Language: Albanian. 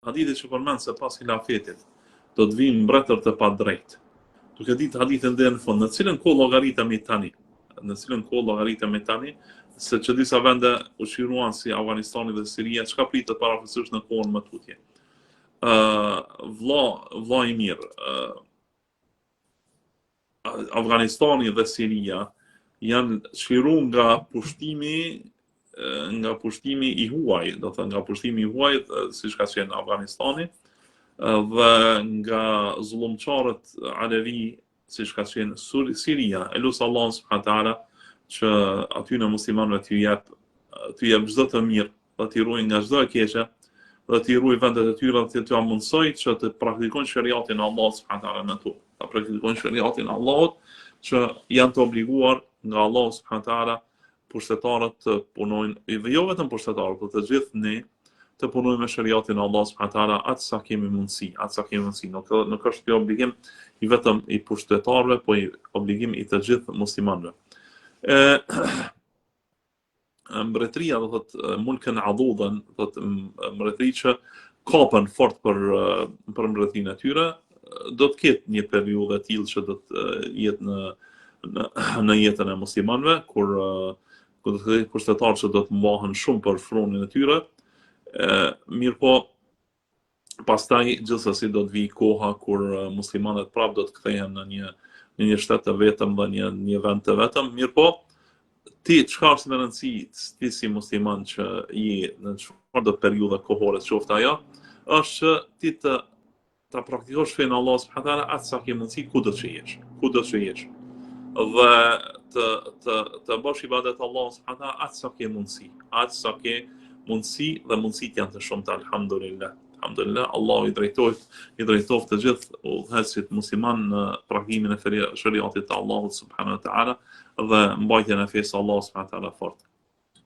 Hadithi që përmend se pas hilafetit do të vijnë mbretër të padrejtë. Duke ditë hadithin deri në fund, në cilën kohë llogaritemi tani? Në cilën kohë llogaritemi tani? Se që disa vende u çliruan si Afganistani dhe Siria, çka pritet parafërsisht në kohën më tutje? Ë uh, vlla, vlla i mirë, ë uh, Afganistani dhe Siria janë çliru nga pushtimi nga pushtimi i huaj, do të thënë nga pushtimi i huaj, siç ka qenë Afganistani, dhe nga zullumqarët alevi, siç ka qenë Siria. E lus Allahun subhanahu teala që atyne muslimanëve t'ju jep t'ju jep çdo të mirë dhe t'i ruaj nga çdo e keqe dhe t'i ruaj vendet e tyre dhe t'ua mundësoj që të praktikojnë sheriatin e Allahut subhanahu teala në to. Ta praktikojnë sheriatin e Allahut që janë të obliguar nga Allahu subhanahu teala pushtetarët të punojnë, dhe jo vetëm pushtetarët, por të gjithë ne të punojmë me sheriatin e Allahut subhanahu teala aq sa kemi mundësi, aq sa kemi mundësi. Nuk nuk është kjo obligim i vetëm i pushtetarëve, po i obligim i të gjithë muslimanëve. Ë mbretëria do thot mulken aduden, do thot mbretëri që kapen fort për për mbretërinë e tyre, do të ketë një periudhë e tillë që do të jetë në në në jetën e muslimanëve kur kur do të ketë pushtetarë që do të mbahen shumë për fronin e tyre. Ë mirëpo Pastaj gjithsesi do të vijë koha kur muslimanët prapë do të kthehen në një në një shtet të vetëm dhe një një vend të vetëm. Mirëpo, ti çka është me rëndësi ti si musliman që je në çfarëdo periudhe kohore qoftë ajo, është që ti të ta praktikosh fenë e Allahut subhanahu teala aq sa ke mundësi kudo që jesh, kudo që jesh. Dhe të të të bësh ibadet Allahut subhanahu teala aq sa ke mundësi, aq sa ke mundësi dhe mundësitë janë të shumta alhamdulillah. Alhamdulillah, Allahu i drejtoftë, i drejtoftë të gjithë udhëheqësit musliman në praktikimin e sheriatit të Allahut subhanahu wa taala dhe mbajtjen e fesë së Allahut subhanahu wa taala fort.